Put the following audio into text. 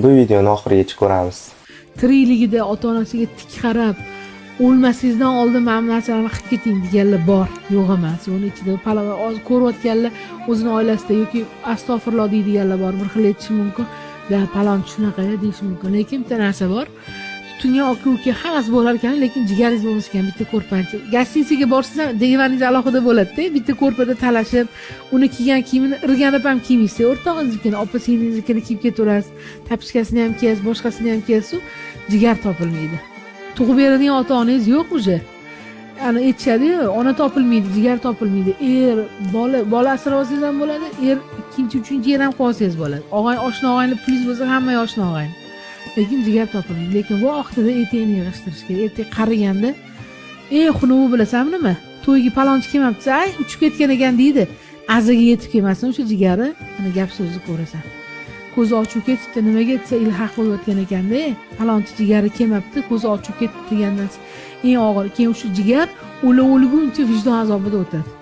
Bu videoni oxirigacha ko'ramiz. Tirikligida ota onasiga tik qarab, o'lmasingizdan oldin mana bu narsalarni qilib keting deganlar bor, yo'q emas. Uni ichida palov hozir ko'rayotganlar o'zini oilasida yoki astag'firulloh deydiganlar bor, bir xil aytishi mumkin da, palonchi shunaqa deyishi mumkin. Lekin bitta narsa bor: tutungan aka uka hammasi bo'lar ekan, lekin jigaringiz bo'lmas ekan bitta ko'rpancha. Гостиница ga borsangiz ham divaningiz alohida bo'ladida, bitta ko'rpada talashib, uni kiygan kiyimini irganib ham kiymaysiz, o'rtog'ingiznikini, opa singlingiznikini kiyib ketaverasiz, tapichkasini ham kiyasiz, boshqasini ham kiyasizu, jigar topilmaydi. Tug'ib beradigan ota onangiz yo'q уже. Ani aytishadiyu, ona topilmaydi, jigar topilmaydi. Er bola, bola asrab olsangiz ham bo'ladi, er ikkinchi, uchinchi er ham qilib olsangiz bo'ladi. Og'ay, oshna og'ayni, pulingiz bo'lsa, hamma oshna og'ayni, lekin jigar topilmaydi. Lekin vaqtida etakni yig'ishtirish kerak. Ertaga qariganda eng xunugi bilasanmi nima? To'yga palonchi kelmabdi, ay, uchib ketgan ekan deydi. Azaga yetib kelmasin o'sha jigari, ana gap so'zni ko'rasan. Ko'zi ochuv ketibdi, nimaga desa, ilhaq bo'layotgan ekanda, palonchi jigari kelmabdi, ko'zi ochuv ketibdi degan narsa eng og'ir. Keyin o'sha jigar o'la o'lguncha vijdon azobida o'tadi.